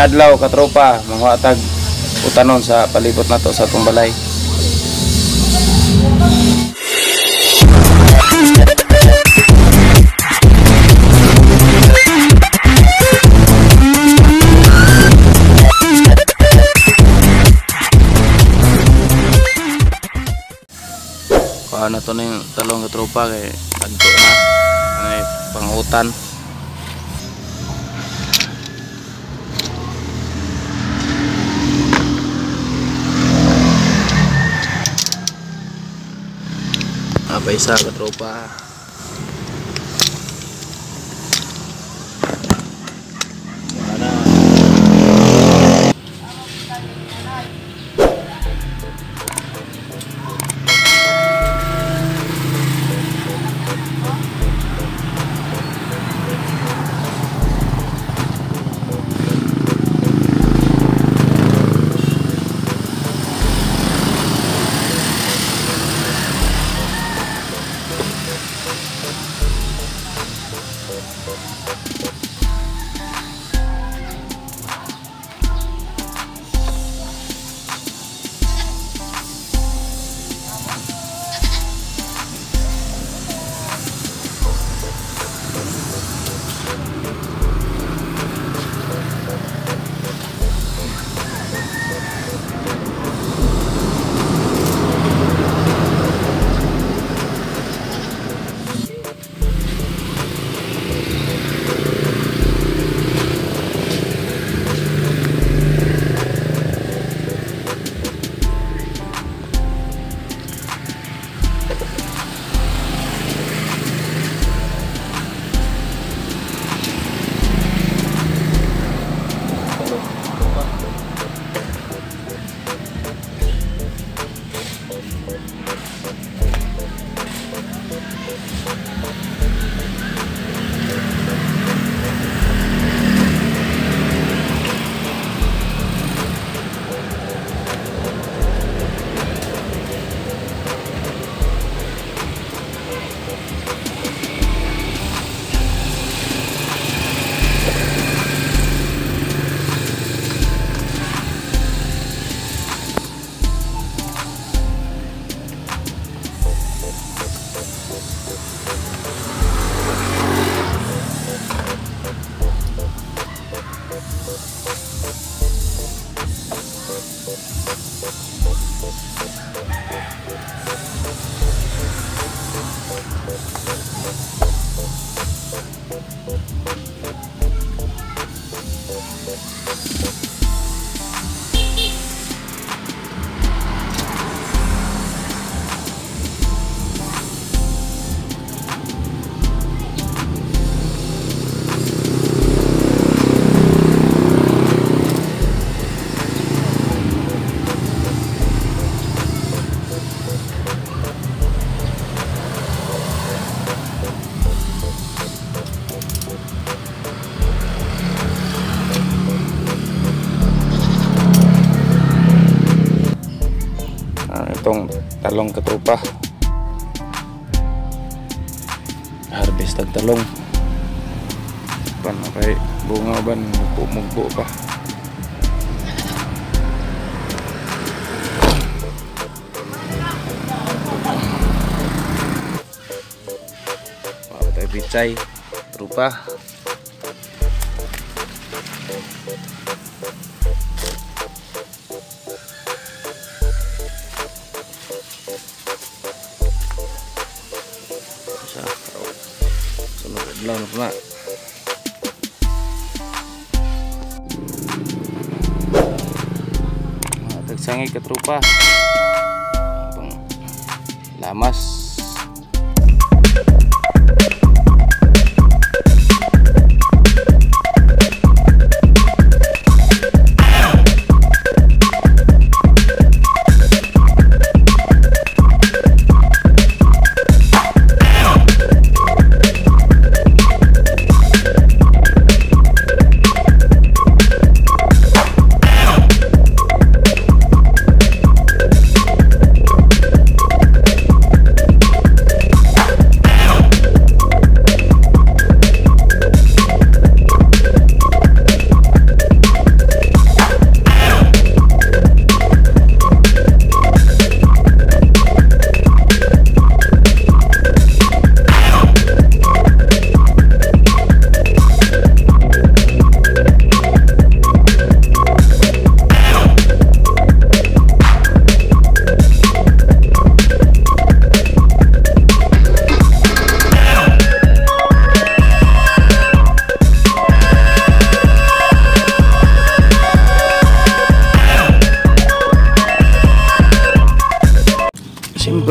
adlaw katropa, manguha tag utanon sa palibot nato sa atong balay. Kuha na to na yung talong katropa kay tagto na. Ano eh, pangutan. Apa isa katropa. Itong talong katropa, harvest ang talong pan okay, bunga ban mugbo pa. Tayo pichay tropa. Sunod na. Tagsangi katropa. Pang lamas.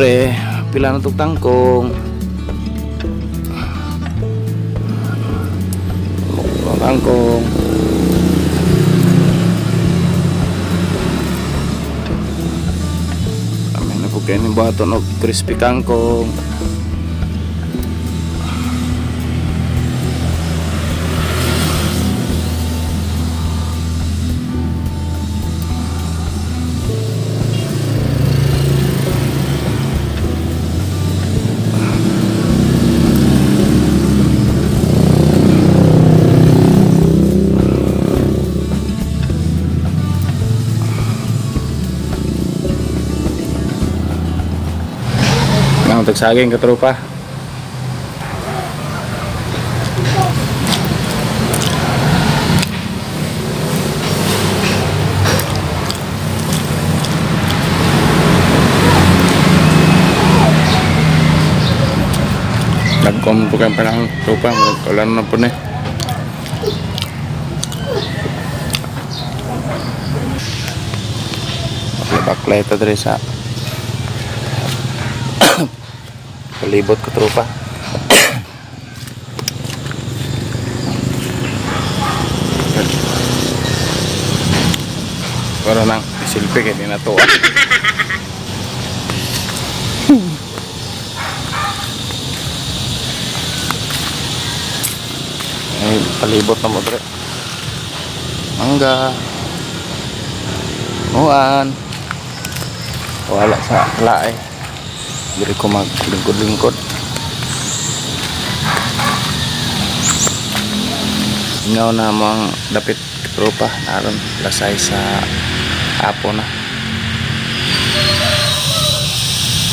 Siyempre, pila na itong tangkong. Tangkong. Amin na po kayo ng buhaton og crispy kangkong. Ang tagsaging katropa. Nagkom po kayong panahon tropa, ulan na po na. Baklay ito diri sa palibot ko tropa. Pero nang silpi kay di na to. Ay, palibot na mo dre. Mangga. Uan. Wala sa lae. Diri ko maglingkod-lingkod. Ingaw na mo ang dapit tropa naron lasay sa apo na.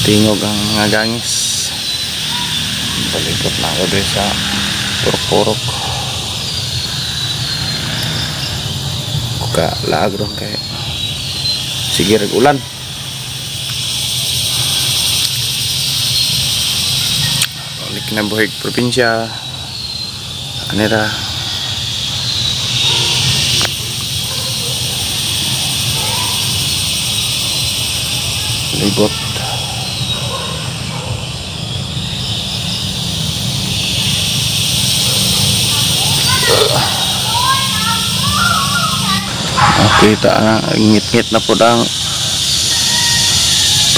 Tingog ang mga gangis. Balikot na ako diri sa purok-purok. Kuka laag ron kay sige rag ulan. Kinabuhig probinsya anira. Libot. Kita na ngit-ngit na po ang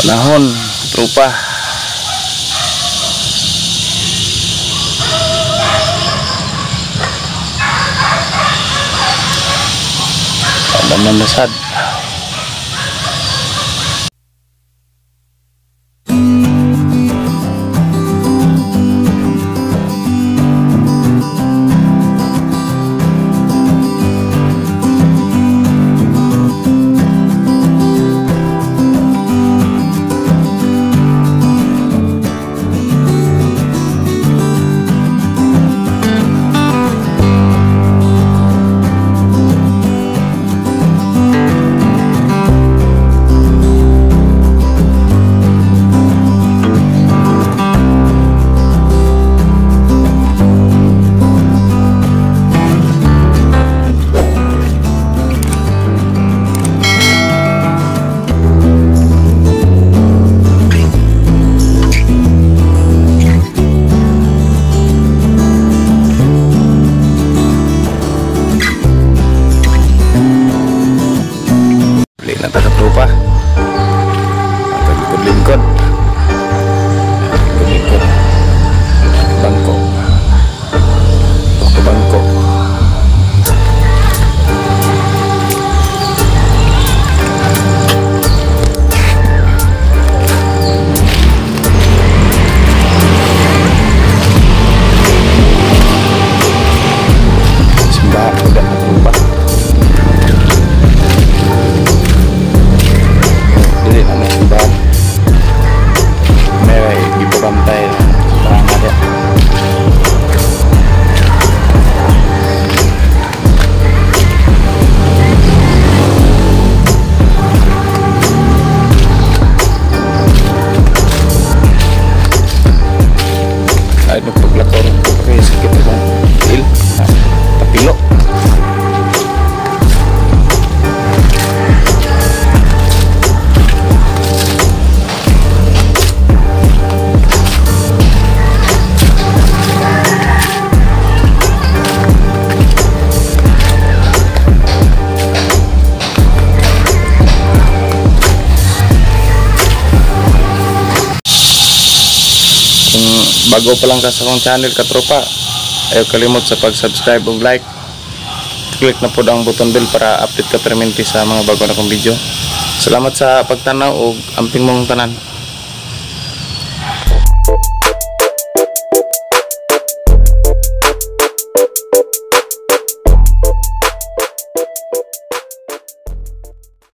panahon tropa. Naman nasad. Tropa. Lingkod-lingkod. Lingkod-lingkod. Bangko. Bangko. Simbahan udah tropa. Bago pa lang ka sa akong channel, katropa, ayaw kalimot sa pag-subscribe ug like. Click na pod ang button bell para update ka permente sa mga bago na kong video. Salamat sa pagtanaw ug amping mong tanan.